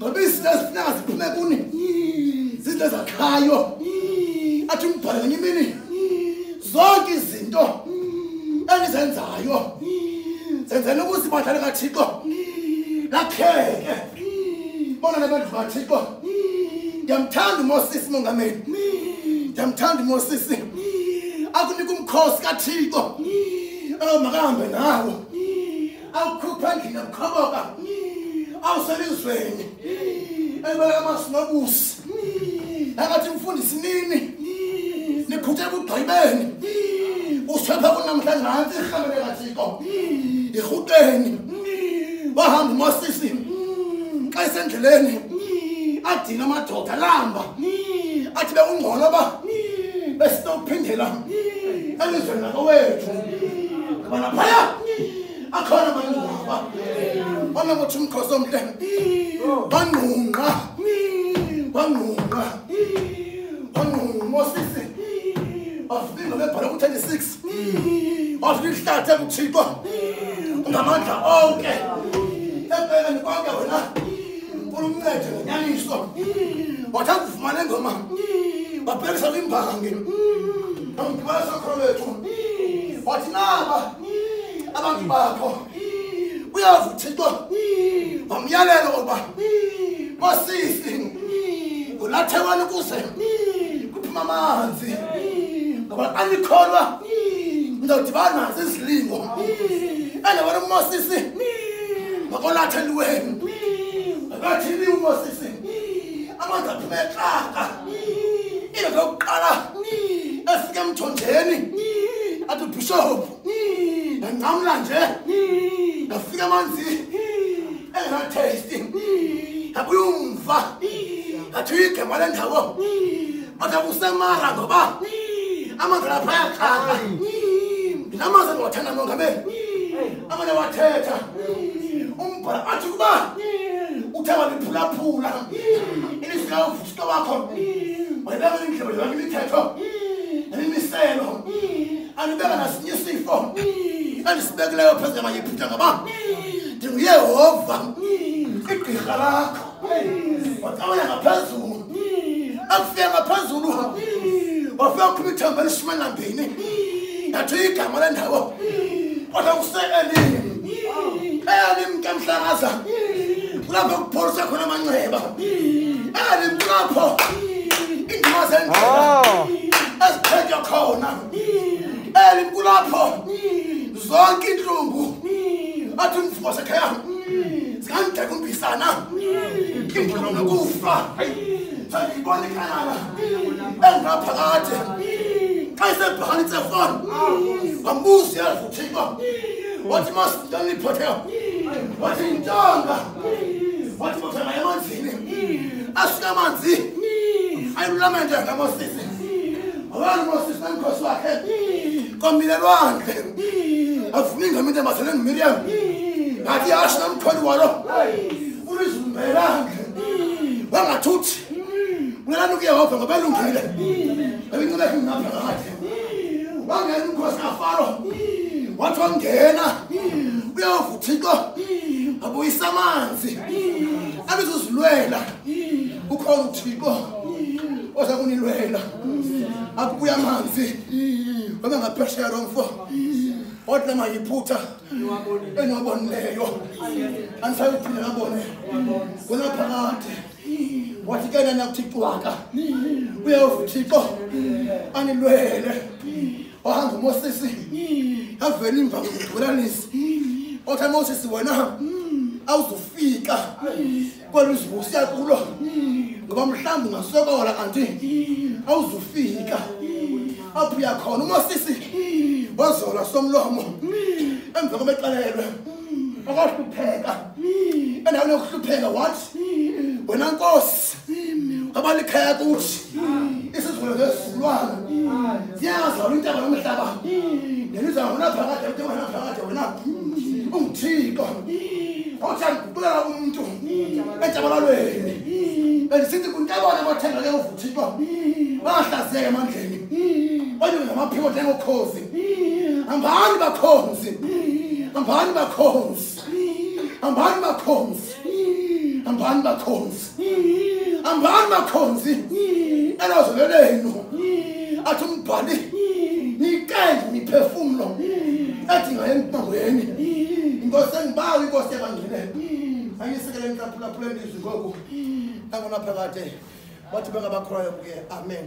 Ngoba izinto ezifuneka ziphume kuni zizinto ezakhayo. Athi umbhalo ngenye imini zonke izinto endizenzayo zenzela ukuze ibandla likaThixo lakheke. Bona nabendlu kaThixo. Ndiyamthanda uMosisi mongameli. Ndiyamthanda uMosisi. Akunika umkhosi kaThixo. Makahambe nawo. Awukhupha endlini yobukhoboka. Awuselizweni. Ebeka amasinobusi. Akathi mfundisi nini? Nikhuthe ebugqibeni. Usepha kunamhlanje nantsi irhamele kaThixo. Irhuteni. Wahamba uMosisi. Xa esendleleni adina amadoda lamba. Athi bekungcono ba besinokuphindela elizweni lakowethu. Ngoba laphaya akhona amangcwaba. Ona ngothi umkhosi omhle. Wangqungqa. Wangqungqa. Wangqungqa uMosisi. Wafika bebhala ku-36. Wafika ihlathi kuThixo. Ungamandla onke. Ebhekeni konke wena. Ulumncede ngenyaniso. Wathi akuvuma le ngoma. Wabhekisa kwimbangi. Wamgibela sokholo lwethu. Wathi naba abantu bakho. Uyazi uThixo. Wamyalela ukuba Mosisi ulathewani ukuze kuphuma amanzi. Ngoba anikholwa ndizawudibana nazo izilingo. Ene wena uMosisi makolatheliweni. Akathini uMosisi amanzi aphume exaka. Into yokuqala efika emthonjeni athi ubhishophu ndanqamla nje ndafika amanzi engenathesti. Yabuya umva athi igama lendawo athi akusemara ngoba amanzi lapha ayaxaka. Ndinamanzi endiwathanda mongameli. Amane wathetha umbhala athi kuba uthe waliphulaphula ilizwi likaThixo wakho wayibeka indlebe yonke imithetho nemimiselo andibeka nasinye isifo endisibekileyo phezu kwamaYiputa ngoba ndinguYehova igqirha lakho. Wacabana ngaphezulu. Akufika ngaphezulu wafika kuphuma ithemba elishumi elinambini. Yathi igama lendawo kodwa kuse-Elim. Elim ke mhlakaza kulapho kupholisa khona amanxeba. Elim kulapho indima zendlela eziphetywa khona. Elim kulapho zonke intlungu athi umfo wasekhaya zikandidekumbisana intlungu nokufa. Sendiyibona ikanana engaphakade. Xa isebhakani itsefoni wambuza uyazi uThixo. Wathi masindaliphotheyo. Wathi intonga. Wathi bothanga emanzini. Asuka amanzi ayilulamente ngaMosisi. Wabona uMosisi nomkhosi wakhe komile lwandle. Avuma ingoma intombazane enguMiriam. Ngathi yasho nomkholi walo ulizumbelanga. Wangathuthi unelani kuYehova ngoba elungile. Ebincebeke ngaphakathi. Wangena umkhosi kaFaro. Wathi wangena uyova uThixo abuyisa amanzi abizozilwela. Ukhona uThixo oza kunilwela. Akubuya amanzi waba ngaphesheya lo mfo. Wathi lamaYiputa eniwabonileyo andisayuphinda nabone kunaphakade. Wathi ke nina kuthi cwaka uyova uThixo anilwele. Wahamba uMosisi yavela imva ngokugculanisa. Wathi Mosisi wena awuzufika kwelo lizwe usiya kulo ngoba mhlawumbi ungasokola kanti awuzufika apho uya khona. uMosisi wazola somlomo emva koba exelelwe akahlupheka. Endaweni yokuhlupheka wathi wena Nkosi abalikhaya kuthi isizukulwane ngesizukulwane ziyazalwa intaba nomhlaba nelizwe ngonaphakade ngonaphakade wena unguThixo. Wathi andiguqulela umntu entshabalalweni. Bendisithi kuntabona abathembeke uThixo bangahlaziyeka emandleni banyuke ngamaphiko njengokhozi. Hambani bakhonzi, hambani bakhonzi, hambani bakhonzi, Hambani bakhonzi, hambani bakhonzi, elozwe lenu. Athi umbhali nikenge imiphefumulo edinga emangweni. Inkosi engibawa, inkosi yabangcwele, ayisekele ngicaphulaphula ilizwi ngoku nangonaphakade. Bathi bengabakholwayo kuye. Amen.